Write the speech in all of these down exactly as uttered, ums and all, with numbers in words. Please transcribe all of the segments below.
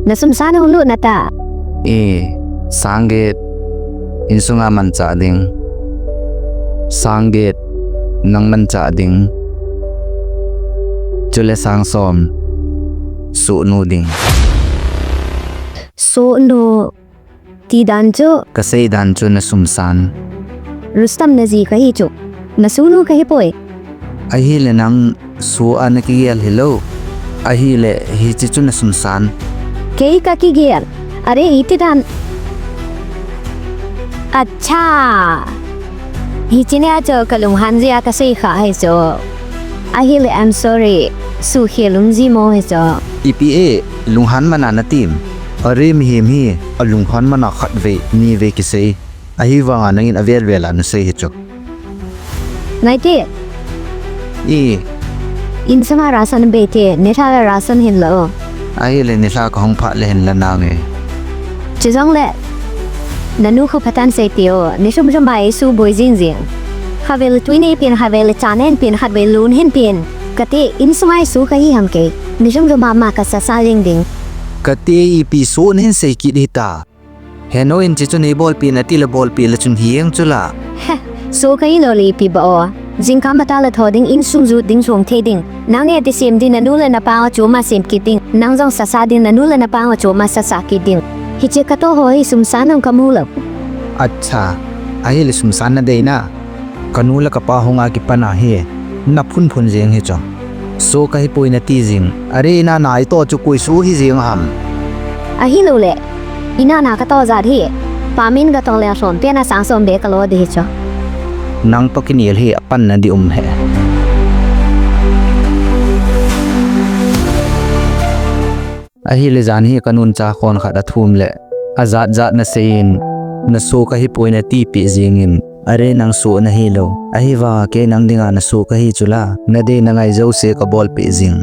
Na sum san hung lut na ta. E, sang get, insunga manchah ding. Sang get, nang manchah ding. Chule sang som, sohnu ding. Sohnu, ti dan chu. Ka sei dan chu na sum san. Rustam, na ji ka hi chu. Na sohnu ka hi poi. Ahile nang soh a na kigel hilou. Ahile hiche chu na sum san. Kei ka kigel. Are, iti dan. Acha. Hiche nia chu ka lunghan jeh a ka sei kha hi chu. Ahile, I'm sorry. Suhkhel um ji mo hi chu. Ipi e, lunghan mana na tim. Are, mihem hi alunghan mana khatvei nivei kisei. Ahivanga nangin avel vel a na sei hi chu. Ngai te. I. Insung a ration bei te, nilhah a ration hin la o. Ahile nilhah ka hung phat le hin la nange. Chujongle, na nu khu phatah in sei te o, ni sum sum a i suboi jing jing. Khatvei le tui nei pin, khatvei le cha nei pin, khatvei le lung hin pin. Ka te, insung a i soh ka hi ham kei. Ni sum sum a ma ka sasa jing ding. Ka te, ipi soh nei hin sei kit hita. Henu in hiche chu nei bolpi na ti le bolpi le chun hi jeng chu la. He, soh ka hi lou le ipi ba o. Jingkah matah le tho ding, insung jot ding, jong thei ding. Nang nei ti sem ding, na nu le na pa nga chu ma sem kit ding. Nang jong sasa ding, na nu le na pa nga chu ma sasa kit ding. Hiche ka toh ho hi sum san hung ka mu lou. Acha, ahile sum san na dei na. Ka nu le ka pa hung a kipat na hi, na phun phun jeng hi chu. Soh ka hi poi na ti jing. Are, i na na i toh chu koi soh hi jeng ham. Ahilou le. I na na ka toh jat hi. Pa min ka toh le a som pen a sang som be ka lo ding hi chu. Nang toh kinel hi apan na di um he. Ahile jan hi ka nun cha khon khat a thum le, ajat jat na sei in, na soh ka hi poi na ti peh jing in, are nang soh na hi lou, ahivang a kei nang dinga na soh ka hi chu la, na dei na ngai jouse ka bol peh jing.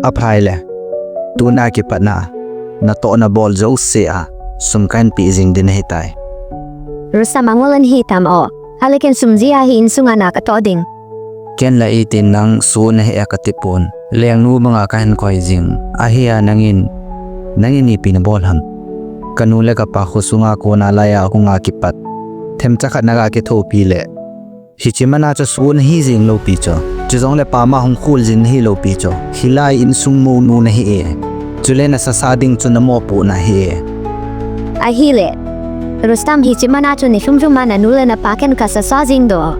Aphai le, tun a kipat na, na toh na bol jouse a, sum ka hin peh jing ding ahi tai. Rustam, angol ahi tam o, ahile ken sum jeh a hi insung a na ka toh ding. Ken la iti nang soh na hi a ka ti pon. Lengnu banga ka hin koi jing. Ahi a nangin, nangin ipi na bol ham. Ka nu le ka pa khosunga kona laiya hung a kipat. Themcha khat na ga kithopi le. Hiche mana chu soh na hi jing lou pi chu. Chujongle pa ma hung khol jing na hi lou pi chu. Hilai insung monu na hi e. Chule na sasa ding chu na mopohna hi e. Ahile. Rustam, hiche mana chu ni lhum lhum a na nu le na pa ken ka sasa jing doh.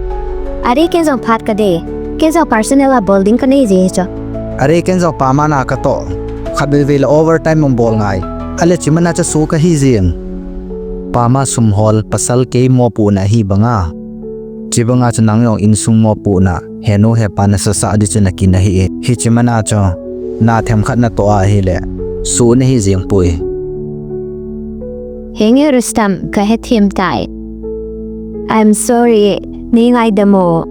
Are ken jong phat ka dei. Ken jong personal a bol ding ka nei ji chu. Are ken jong pa ma na ka toh. Khatvei vei le overtime hung bol ngai. Ahile hiche mana chu soh ka hi jing. Pa ma sum hol pasal kei mopohna hi banga. Hiche banga chu nang jong insung mopohna. Henu hepa na sasa ding chu na kin ahi e. Hiche mana chu, na themkhat na toh ahile, soh na hi jing poi. Henge Rustam, ka hethem tai. I'm sorry, nei ngaidam o.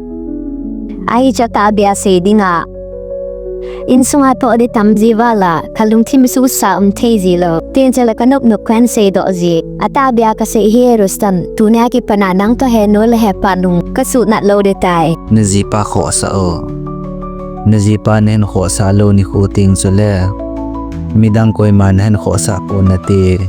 Ahi chu tahbeh a sei dinga. Insung a toh ding tam ji val a, ka lungthim susa um thei ji lou. Tin chule ka nop nop ka hin sei doh ji. Atahbeh a ka sei hi e Rustam, tuni a kipat na nang toh henu le hepa nung ka suh nat lou ding tai. Na jipa khohsah o. Na jipa na hin khohsah lou nikho teng chule. Midang koima na hin khohsah pon nate.